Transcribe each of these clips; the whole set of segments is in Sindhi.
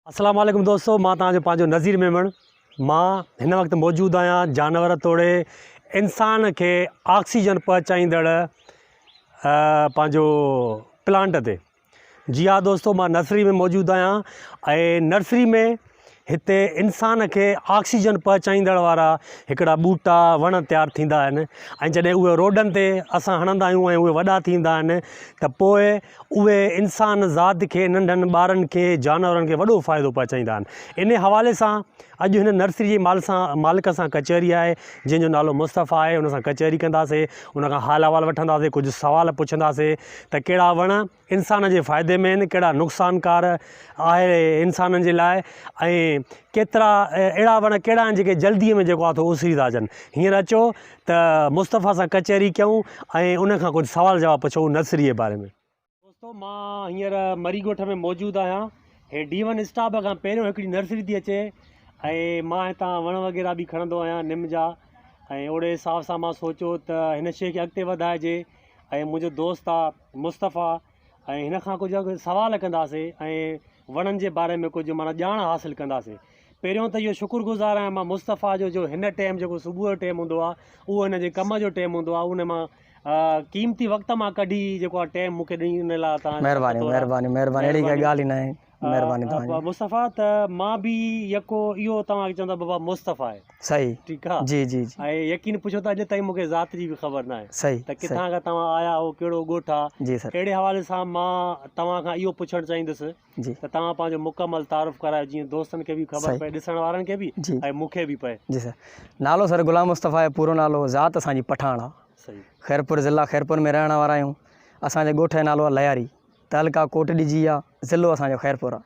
اسلام عليڪم دوستو مان توهان جو پنهنجو نذير ميمڻ مان هن وقت موجود آهيان جانور توڙي انسان کي آڪسيجن پهچائيندڙ پنهنجو پلانٽ تي جي ها دوستو مان نرسري ۾ موجود آهيان ۽ نرسري ۾ هتي انسان کي آڪسيجن پهچائيندڙ وارا هڪڙا ٻوٽا وڻ تيار ٿيندا آهن ۽ جڏهن اهي روڊن تي اسان هڻندا آهيون ۽ اهي وڏا ٿيندا آهن ته پوء اهي انسان ذات کي، ننڍن ٻارن کي، جانورن کي وڏو فائدو پهچائيندا آهن. انهي حوالي سان اڄ هن نرسري جي مال سان مالڪ سان ڪچهري آهي، جنهن جو نالو مصطفيٰ آهي، ان سان ڪچهري ڪنداسي، ان کان حال احوال وٺنداسي، ڪجهه سوال پڇنداسي ته ڪهڙا وڻ انسان جي فائدي ۾ آهن، ڪهڙا نقصانڪار آهي انسانن جي لاء ۽ ڪيترا اهڙا وڻ ڪهڙا آهن جيڪي جلدي ۾ جيڪو آهي سو اسري ٿا اچن. هينئر اچو ته مصطفيٰ سان ڪچهري ڪيون ۽ ان کان ڪجهه سوال جواب پڇون نرسري جي باري ۾. دوستو مان هينئر مري ڳوٺ ۾ موجود آهيان هي ڊي ون اسٽاپ کان پهريون هڪڙي نرسري ٿي اچي ۽ مان هتان وڻ وغيره به کڻندو آهيان نم جا ۽ اوڙي حساب سان مان سوچيو ته هن شي کي اڳتي وڌائجي ۽ منهنجو دوست آ مصطفيٰ ۽ هن کان ڪجهه سوال ڪنداسي ۽ وڻن جي باري ۾ ڪجهه معنيٰ ڄاڻ حاصل ڪنداسي پهريون ته اهو شڪر گذار آهيان مان مصطفيٰ جو جو هن ٽيم جيڪو صبح جو ٽيم هوندو آهي اهو هن جي ڪم جو ٽيم هوندو آهي ان مان قيمتي وقت مان ڪڍي جيڪو آهي ٽيم مون کي ڏني ان لاء تان مهرباني مهرباني مهرباني اهڙي ڪا ڳالهه ئي ناهي مهرباني توهان جي. مصطفيٰ ته مان به يڪو اهو توهان کي چوندو بابا مصطفيٰ آهي. صحيح ٺيڪ آ جي جي جي ۽ يقين پڇو ته اڄ تائين مونکي ذات جي به خبر ناهي صحيح ته ڪٿان کان توهان آيا آهو ڪهڙو ڳوٺ آ جي سر اهڙي حوالي سان مان توهان کان اهو پڇڻ چاهيندس جي ته توهان پنهنجو مڪمل تعارف ڪرايو جيئن دوستن کي به خبر پئي ڏسڻ وارن کي به جي ۽ مونکي به پئي. جي سر نالو سر غلام مصطفيٰ آهي پورو نالو ذات اسان جي پٺاڻ آ صحيح خيرپور ضلع خيرپور ۾ رهڻ وارا آهيون اسان جي ڳوٺ جو نالو آ لياري تعلقه ڪوٽڏيجي آ، ضلعو اسان جو خيرپور آ.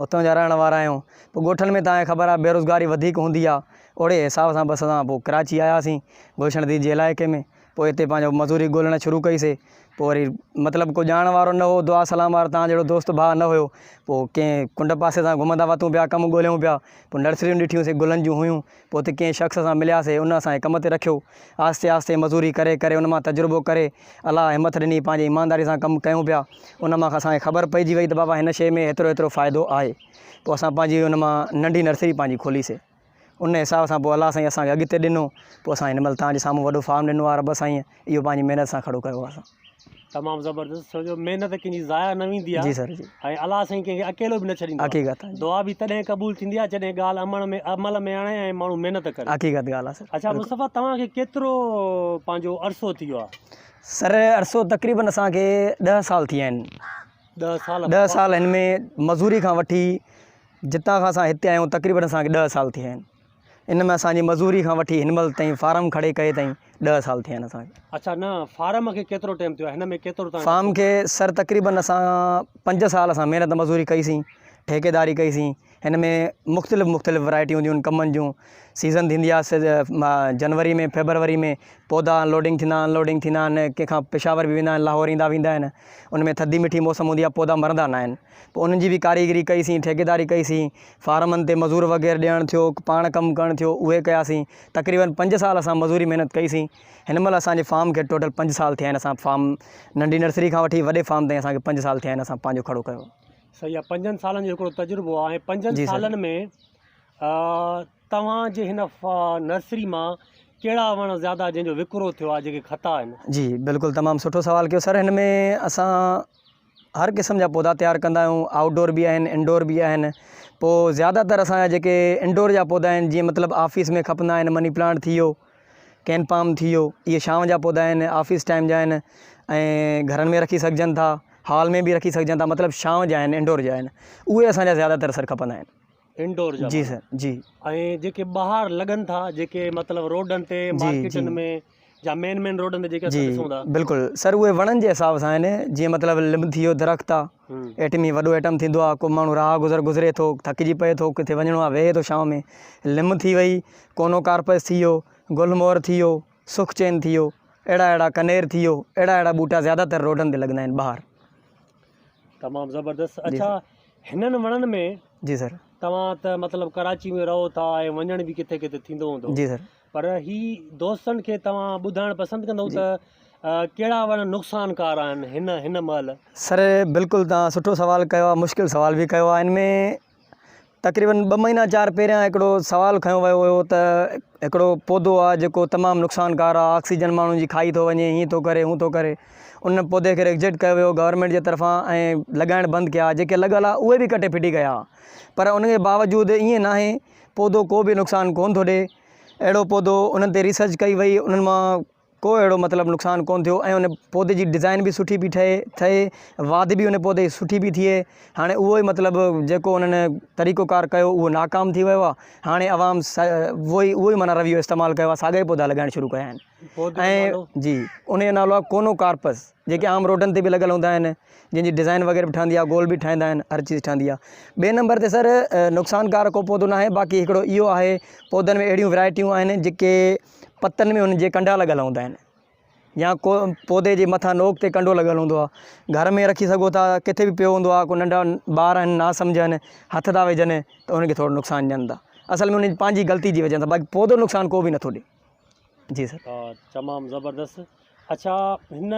اتان جا رهڻ وارا آهيون. پوء ڳوٺن ۾ توهان کي خبر آ بيروزگاري وڌيڪ هوندي آ. اوڙي حساب سان بس اسان پوء ڪراچي آياسين گلشن حديد جي علائقي ۾. پوء اتي پنهنجو مزوري ڳولڻ شروع ڪئي سي. پوء وري مطلب ڪو ڄاڻ وارو نه هو، دعا سلام وارو توهان جهڙو دوست ڀاء نه هيو. پوء ڪنهن ڪنڊ پاسي سان گهمندا وتون پيا ڪم ڳوليون پيا. پوء نرسريون ڏٺيون سي گلن جون هيون. پوء اتي ڪنهن شخص سان ملياسي ان اسان کي ڪم تي رکيو. آهستي آهستي مزوري ڪري ڪري ان مان تجربو ڪري الله همٿ ڏني پنهنجي ايمانداري سان ڪم ڪيون پيا ان مان اسان کي خبر پئجي وئي ته بابا هن شيء ۾ هيترو هيترو فائدو آهي پوء اسان پنهنجي ان مان ننڍي نرسري پنهنجي کولي سي ان حساب سان پوء الله سائين اسان کي اڳتي ڏنو پوء اسان هن مهل توهان جي سامهون وڏو فارم ڏنو آهي رب سائين اهو پنهنجي محنت سان کڙو ڪيو آهي اسان. تمام زبردست ڇو جو محنت ڪنهن جي ضايع نه ويندي آهي جي سر جي ۽ الله سائين ڪنهن کي اڪيلو به نه ڇڏيندو آهي حقيقت آهي دعا به تڏهن قبول ٿيندي آهي جڏهن ڳالهه عمل ۾ عمل ۾ آڻي ۽ ماڻهو محنت ڪري حقيقت ڳالهه آهي سر اڇا مصطفيٰ توهان کي ڪيترو پنهنجو عرصو ٿي ويو آهي سر عرصو تقريبن اسان کي ڏهه سال ٿي ويا آهن ڏهه سال ڏهه سال هن ۾ مزوري کان وٺي جتان کان اسان هتي آيا آهيون تقريبن اسان کي ڏهه سال ٿي ويا آهن ان ۾ اسان جي مزوري کان وٺي هن مهل تائين فارم کڙي ڪئي تائين ڏهه سال ٿيا آهن اسان کي. اڇا نه فارم کي ڪيترو ٽيم ٿيو آهي هن ۾ ڪيترو تان فارم کي سر تقريبن اسان پنج سال اسان محنت مزوري ڪئي سين ٺيڪيداري ڪئي سين هن ۾ مختلف مختلف ورائٽيون هونديون آهن ڪمن جون سيزن ٿيندي آهي جنوري ۾ فيبروري ۾ پودا لوڊنگ ٿيندا ان لوڊنگ ٿيندا آهن ڪنهن کان پشاور به ويندا آهن لاهور ايندا ويندا آهن ان ۾ ٿڌي مٺي موسم هوندي آهي پودا مرندا نه آهن پوء انهن جي به ڪاريگري ڪئي سين، ٺيڪيداري ڪئي سين، فارمن تي مزور وغيره ڏيڻ ٿيو، پاڻ ڪم ڪرڻ ٿيو، اهي ڪياسين. تقريبن پنج سال اسان مزوري محنت ڪئي سين. هن مهل اسان جي فارم کي ٽوٽل پنج سال ٿيا آهن اسان فارم ننڍي نرسري کان وٺي وڏي فارم تائين اسان کي پنج سال ٿيا آهن اسان پنهنجو کڙو ڪيو. صحيح آهي پنجن سالن جو هڪڙو تجربو آهي ۽ پنجن جي سر. سالن ۾ توهان جي هن نرسري مان ڪهڙا وڻ زياده جنهن جو وڪرو ٿيو آهي جيڪي کتا آهن؟ جي بلڪل تمام سٺو سوال ڪيو سر هن ۾ اسان هر قسم جا پوڌا تيار ڪندا آهيون آئوٽ ڊور به آهن انڊور به آهن پوء زياده تر اسان جا جيڪي انڊور جا پوڌا آهن جيئن مطلب آفيس ۾ کپندا آهن مني پلانٽ ٿي ويو ڪين پام ٿي ويو اهي ڇانو جا پوڌا آهن آفيس ٽائيم جا آهن ۽ گهرن ۾ رکي سگهجن ٿا هال ۾ به رکي سگهجن ٿا مطلب ڇانو جا آهن انڊور جا آهن اهي اسان جا زياده تر سر کپندا آهن انڊور جا جي سر جي ۽ جيڪي ٻاهر لڳن ٿا جيڪي مطلب روڊن تي مارڪيٽن ۾ جا مين مين روڊن تي جيڪي جي اسان ڏسون ٿا. بلڪل سر اهي وڻن جي حساب سان آهن جيئن مطلب لم ٿي ويو درخت آ ايٽمي وڏو ايٽم ٿيندو آ ڪو ماڻهو راهه گذر گذري ٿو ٿڪجي پئي ٿو ڪٿي وڃڻو آ ويهي ٿو ڇانو ۾ لم ٿي وئي ڪونو ڪارپس ٿي ويو گل مور ٿي ويو سک چين ٿي ويو اهڙا اهڙا ڪنير ٿي ويو اهڙا اهڙا ٻوٽا زياده تر روڊن تي لڳندا آهن ٻاهر. تمام زبردست جي اڇا سر. هنن وڻن ۾ جي سر. توهان ته مطلب ڪراچي ۾ رهو ٿا ۽ وڃڻ به ڪٿي ڪٿي ٿيندو هوندو. جي سر. پر هي دوستن کي توهان ٻڌائڻ پسند ڪندؤ ته ڪهڙا وڻ نقصانڪار آهن هن هن مهل؟ سر بلڪل توهان سٺو سوال ڪيو آهي مشڪل سوال به ڪيو آهي ان ۾ تقريبن ٻه مهينا چار پهريان هڪڙو سوال کنيو ويو هيو ته هڪڙو پودو آهي جيڪو تمام نقصانڪار آهي آڪسيجن ماڻهن جي کائي ٿو وڃي هيئن ٿو ڪري هون ٿو ڪري ان پودي کي ريجيڪٽ ڪيو ويو گورنمينٽ جي طرفان ۽ لڳائڻ بند ڪيا جيڪي لڳل آهي اهي به ڪٽي ڦٽي ڪيا پر ان جي باوجود ائين ناهي پودو ڪو به نقصان ڪونه ٿو ڏي اهڙو پودو انهن تي ريسرچ ڪئي وئي انهن مان ڪو اهڙو مطلب نقصان ڪونه ٿيو ۽ ان پودي جي ڊزائن به سٺي پئي ٺهي ٿئي واڌ به ان پودي جي سٺي پئي ٿئي هاڻي اهو ئي مطلب جيڪو انهن طريقو ڪار ڪيو اهو ناڪام ٿي ويو آهي هاڻي عوام اهو ئي اهو ئي معنيٰ رويو استعمال ڪيو آهي ساڳيا ئي پوڌا لڳائڻ شروع ڪيا آهن ۽ جي ان جو نالو آهي ڪونو ڪارپس جيڪي عام روڊن تي به لڳل هوندا آهن جنهن جي ڊزائن وغيره به ٺهندي آهي گول به ٺاهيندا آهن هر چيز ٺهندي آهي ٻئي نمبر تي سر نقصانڪار ڪو پودو ناهي باقي هڪڙو اهو آهي پودن ۾ اهڙيون ورائٽيون آهن جيڪي پتن ۾ انهن جي ڪنڊا لڳل هوندا آهن يا ڪو پودي جي مٿان نوڪ تي ڪنڊو لڳل هوندو آهي گهر ۾ رکي سگهو ٿا ڪٿي به پيو هوندو آهي ڪو ننڍا ٻار آهن نا سمجهه آهن هٿ ٿا وجهن ته انهن کي ٿورو نقصان ڏين ٿا اصل ۾ انهن جي پنهنجي غلطي جي وجه سان باقي پودو نقصان ڪو به نٿو ڏي جي سر. تمام زبردست اڇا هن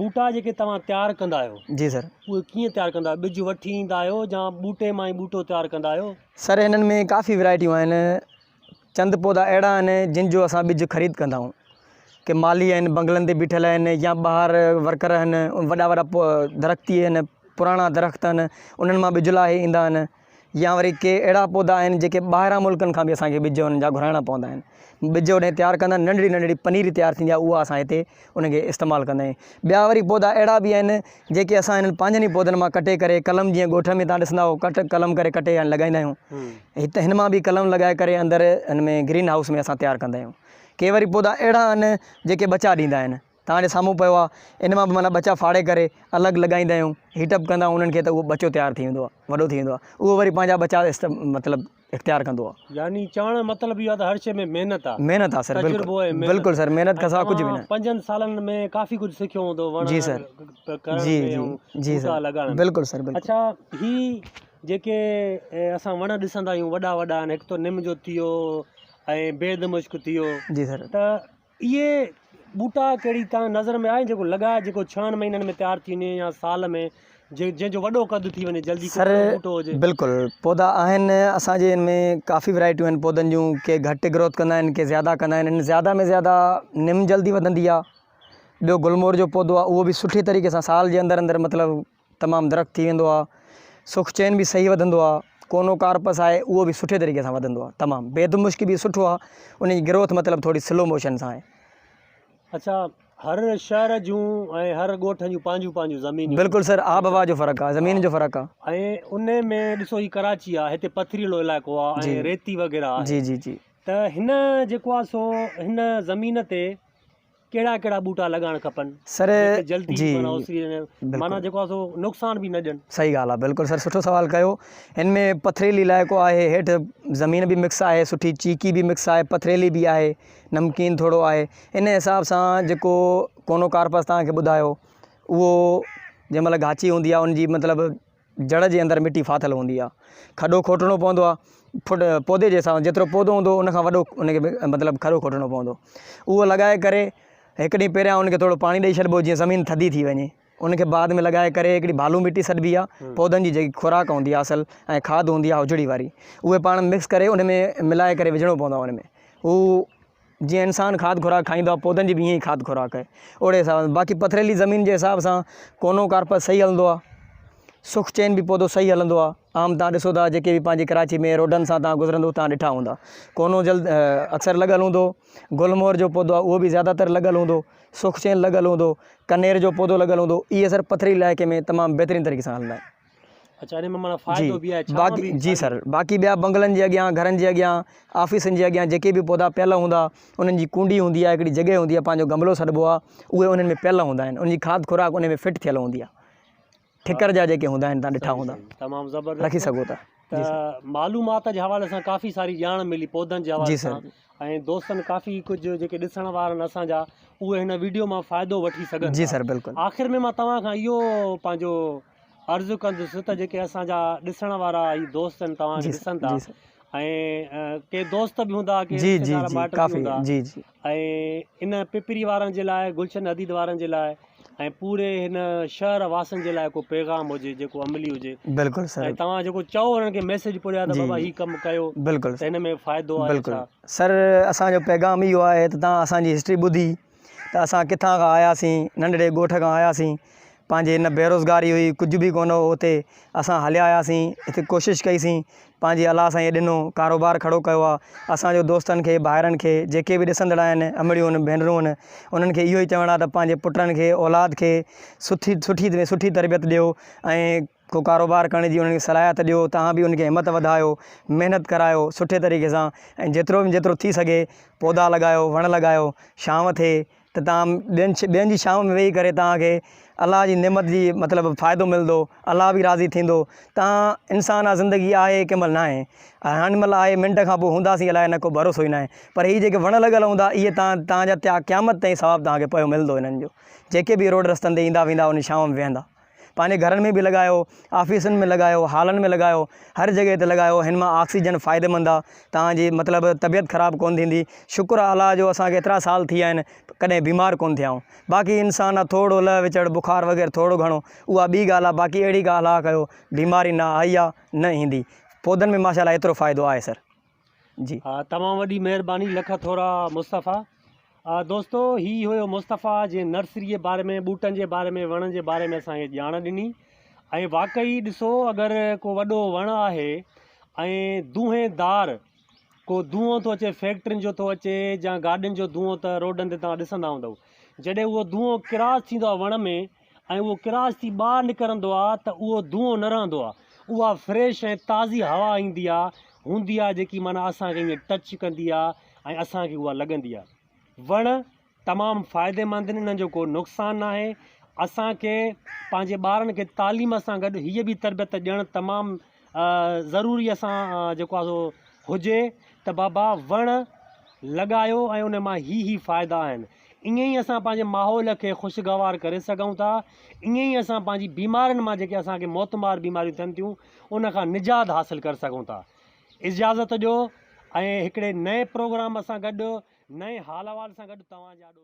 ٻوٽا جيڪي توهان تيار ڪندا آهيو جي سر. اهي ڪيئن تيار ڪندا آهيو ٻج وٺي ايندا آهيو يا ٻوٽي مان ئي ٻوٽو تيار ڪندا آهيو. سر هنن ۾ ڪافي ورائٽيون آهن چند پوڌا اهڙا آهن جن جو اسان ٻج خريد ڪندا آهيون ڪي مالهي آهن بنگلن تي بيٺل آهن يا ٻاهر ورڪر آهن وڏا وڏا درخت آهن پراڻا درخت آهن انهن مان ٻج لاهي ايندا آهن يا وري ڪي اهڙا پوڌا آهن جيڪي ٻاهران ملڪن کان به اسانکي ٻج انهن جا گهرائڻا پوندا آهن ٻج انهي تيار ڪندا آهن ننڍڙي ننڍڙي پنيري تيار ٿيندي آهي اها اسان هتي ان کي استعمال ڪندا آهيون ٻيا وري پوڌا اهڙا به آهن جيڪي اسان هنن پنهنجن ئي پوڌن مان ڪٽي ڪري قلم جيئن ڳوٺ ۾ تان ڏسندا هو ڪٽ قلم ڪري ڪٽي ۽ لڳائيندا آهيون هت هن مان به قلم لڳائي ڪري اندر هن ۾ گرين هائوس ۾ اسان تيار ڪندا آهيون ڪي وري پوڌا اهڙا آهن جيڪي ٻچا ڏيندا آهن توهان جي سامهون پيو آهي ان مان به معنيٰ ٻچا ڦاڙي ڪري الڳ لڳائيندا آهيون هيٽ اپ ڪندا آهيون انهن کي ته اهو ٻچو تيار ٿي ويندو آهي وڏو ٿي ويندو آهي اهو وري پنهنجا ٻچا مطلب اختيار ڪندو آ. يعني چوڻ جو مطلب اهو آ ته هر شيء ۾ محنت آ. محنت آ سر تجربو ۽ بلڪل محنت. بلڪل سر محنت ۽ کان سوا ڪجهه به توهان نه. پنجن سالن ۾ ڪافي ڪجهه سکيو هوندو وڻ جي سر ڪرڻ جي ۾ جي ۽ جي ٻوٽا سر لڳائڻ ۾. بلڪل سر بلڪل. اڇا هي جيڪي اسان وڻ ڏسندا آهيون وڏا وڏا آهن هڪ ته نم جو ٿيو ۽ بيد مشڪ ٿيو جي سر. ته اهي ٻوٽا ڪهڙي تان نظر ۾ آهن جيڪو لڳائي جيڪو ڇهن مهينن ۾ تيار ٿي وڃي يا سال ۾ جنهن جو وڏو قد ٿي وڃي جلدي سر ٻوٽو هجي. بلڪل پوڌا آهن اسان جي ان ۾ ڪافي ورائٽيون آهن پوڌن جون ڪي گهٽ گروٿ ڪندا آهن ڪي زياده ڪندا آهن زياده ۾ زياده نم جلدي وڌندي آهي ٻيو گلمور جو پوڌو آهي اهو به سٺي طريقي سان سال جي اندر اندر مطلب تمام درخت ٿي ويندو آهي سک چين به صحيح وڌندو آهي ڪونو ڪارپس آهي اهو به سٺي طريقي سان وڌندو آهي تمام بيد مشڪ به سٺو آهي ان جي گروٿ مطلب ٿوري سلو موشن سان آهي. اڇا هر شهر جون ۽ هر ڳوٺ جون پنهنجون پنهنجون زمينيون بلڪل سر آب هوا جو فرق آهي زمين جو فرق آهي ۽ ان ۾ ڏسو هي ڪراچي آهي هتي پٿريلو علائقو آهي ۽ ريتي وغيره آهي جي جي جي ته هن جيڪو آهي سو هن زمين تي ڪهڙا ڪهڙا ٻوٽا لڳائڻ کپن سر جيڪي جلدي جي معنيٰ اسري وڃن بلڪل معنيٰ جيڪو آهي سو نقصان به نه ڏين. صحيح ڳالهه آهي بلڪل سر سٺو سوال ڪيو هن ۾ پٿريلي علائقو آهي هيٺ زمين به مڪس آهي سٺي چيڪي به مڪس آهي پٿريلي به آهي نمڪين ٿورو آهي ان حساب سان جيڪو ڪونو ڪارپس توهان کي ٻڌايو اهو جنهن مهل گاچي هوندي آهي ان جي مطلب جڙ جي اندر مٽي ڦاٿل هوندي آهي. کڏو کوٽڻو پوندو آهي. فٽ پودي جي حساب سان جيترو پودو هوندو ان کان وڏو ان کي مطلب کڏو کوٽڻو پوندو. اهو لڳائي ڪري هڪ ڏينهن پهريان ان کي ٿورو پاڻي ڏئي ڇڏبو جيئن زمين ٿڌي ٿي وڃي. ان کي بعد ۾ لڳائي ڪري هڪڙي ڀالو مٽي سڏبي آهي پودن جي جيڪي خوراڪ هوندي آهي اصل ۽ کاڌ هوندي آهي اجڙي واري اهي پاڻ مڪس ڪري ان ۾ ملائي ڪري وجهڻو پوندو آهي ان ۾ هو جيئن انسان کاڌ خوراڪ کائيندو آهي پودن جي به ائين ئي کاڌ خوراڪ آهي اوڙي حساب سان باقي پٿريلي زمين جي حساب سان ڪونو ڪارپس صحيح هلندو آهي سک چين به پودو صحيح هلندو آهي عام تان ڏسو ٿا جيڪي به پنهنجي ڪراچي ۾ روڊن سان تان گذرندو تان ڏٺا هوندا ڪونو جلد اڪثر لڳل هوندو گل مهر جو پودو آهي اهو به زياده تر لڳل هوندو سک چين لڳل هوندو ڪنير جو پودو لڳل هوندو اهي سر پٿريلي علائقي ۾ تمام بهترين طريقي سان هلندا آهن. اڇا ان ۾ معنيٰ فائدو به آهي ڇانو باقي به جي سر باقي ٻيا بنگلن جي اڳيان گهرن جي اڳيان آفيسن جي اڳيان جيڪي به پوڌا پيل هوندا انهن جي ڪونڊي هوندي آهي هڪڙي جڳهه هوندي آهي پنهنجو گملو سڏبو آهي اهي انهن ۾ پيل هوندا آهن ان جي کاڌ خوراڪ ان ۾ فٽ ٿيل هوندي آهي ٺڪر جا جيڪي هوندا آهن تان ڏٺا هوندا تمام زبردست رکي سگهو ٿا ته معلومات جي حوالي سان ڪافي ساري ڄاڻ ملي پودن جي حوالي سان ۽ دوستن ڪافي ڪجهه جيڪي ڏسڻ وارن اسان جا اهي هن ويڊيو مان فائدو وٺي سگهن جي سر بلڪل آخر ۾ مان توهان کان اهو پنهنجو عرض ڪندس ته جيڪي اسان جا ڏسڻ وارا هي دوست آهن توهان کي ڏسن ٿا ۽ ڪي دوست به هوندا ڪي جي جي رشتيدار جي مائٽ به ڪافي هوندا جي جي ۽ ان پپري وارن جي لاء گلشن حديد وارن جي لاء ۽ پوري هن شهر واسين جي لاء ڪو پيغام هجي جيڪو عملي هجي. بلڪل سر. ۽ توهان جيڪو چئو انهن کي ميسيج پڄايو ته بابا هي ڪم ڪيو بلڪل ته هن ۾ فائدو آهي بلڪل سر اسان جو پيغام اهو آهي ته توهان اسان جي هسٽري ٻڌي ته اسان ڪٿان کان آياسين ننڍڙي ڳوٺ کان آياسين پنهنجي نه بيروزگاري هئي ڪجهه به ڪونه هو اتي اسان هليا آياسين هتي ڪوشش ڪئي سين پنهنجي الله سائين ڏنو ڪاروبار کڙو ڪيو آهي اسان جو دوستن کي ڀائرن کي جيڪي به ڏسندڙ آهن امڙيون آهن ڀينرون آهن انهن کي اهو ئي چوڻ آهي ته پنهنجي پٽن کي اولاد کي سٺي سٺي ۾ سٺي تربيت ڏيو ۽ ڪو ڪاروبار ڪرڻ جي انهن کي صلاحيت ڏيو توهان به انهن کي همت وڌايو محنت ڪرايو سٺي طريقي سان ۽ جيترو ۾ جيترو ٿي سگهي پوڌا لڳايو وڻ لڳايو ڇانو ٿئي ته توهان ٻين ٻين جي ڇانو ۾ ويهي ڪري توهان کي الله جي نعمت جي مطلب فائدو ملندو الله به راضي ٿيندو توهان انسان آ زندگي آهي ڪنهن مهل ناهي هن مهل آهي منٽ کان پوء هونداسين الائي نه ڪو ڀروسو ئي ناهي پر هي جيڪي وڻ لڳل هوندا اهي توهان توهان جا قيامت تائين ثواب توهان کي پيو ملندو انهن جو جيڪي به روڊ رستن تي ايندا ويندا ان ڇانو ۾ ويهندا پنهنجي گهرن ۾ به لڳايو، آفيسن ۾ لڳايو، هالن ۾ لڳايو، هر جڳهه تي لڳايو، هن مان آڪسيجن فائديمند آ، توهان جي مطلب طبيعت خراب ڪونه ٿيندي، شڪر آ الله جو اسان کي ايترا سال ٿي ويا آهن ڪڏهن بيمار ڪونه ٿيا آهيون، باقي انسان آ ٿورو لهه وچڙ بخار وغيره ٿورو گهڻو اها ٻي ڳالهه آ باقي اهڙي ڪا الله ڪيو بيماري نه آئي آ نه ايندي، پوڌن ۾ ماشاء الله ايترو فائدو آهي سر. جي. تمام وڏي مهرباني لک ٿورا مصطفيٰ. دوستو هي هيو مصطفيٰ جنهن نرسري جي باري ۾ ٻوٽن جي باري ۾ وڻن جي باري ۾ اسان کي ڄاڻ ڏني ۽ واقعي ڏسو اگر ڪو وڏو وڻ آهي ۽ دونهين دار ڪو دونهون ٿو اچي فيڪٽرين جو ٿو اچي يا گاڏين جو دونهون ته روڊن تي توهان ڏسندا هوندؤ جڏهن اهو دونهون ڪراس ٿيندو آهي وڻ ۾ ۽ اهو ڪراس ٿي ٻاهر نڪرندو آ ته اهو دونهون نه رهندو آ اها فريش ۽ تازي هوا ايندي آ هوندي آ جيڪي معنيٰ اسان کي ائين ٽچ ڪندي آ ۽ اسان کي اها لڳندي آ وڻ تمام فائديمند آهن انهن جو ڪو نقصان ناهي اسان کي پنهنجي ٻارن کي تعليم سان گڏ هيء به تربيت ڏيڻ تمام ضروري اسان جيڪو آ سو هجي ته بابا وڻ لڳايو ۽ ان مان هي هي فائدا آهن ائين ئي اسان پنهنجي ماحول کي خوشگوار ڪري سگهون ٿا ائين ئي اسان پنهنجي بيمارين مان جيڪي اسان کي موتمار بيماريون ٿين ٿيون ان کان نجات حاصل ڪري سگهون ٿا اجازت ڏيو ۽ هڪڙي نئين پروگرام سان گڏ نئين حال احوال سان گڏ توهان جي آڏو.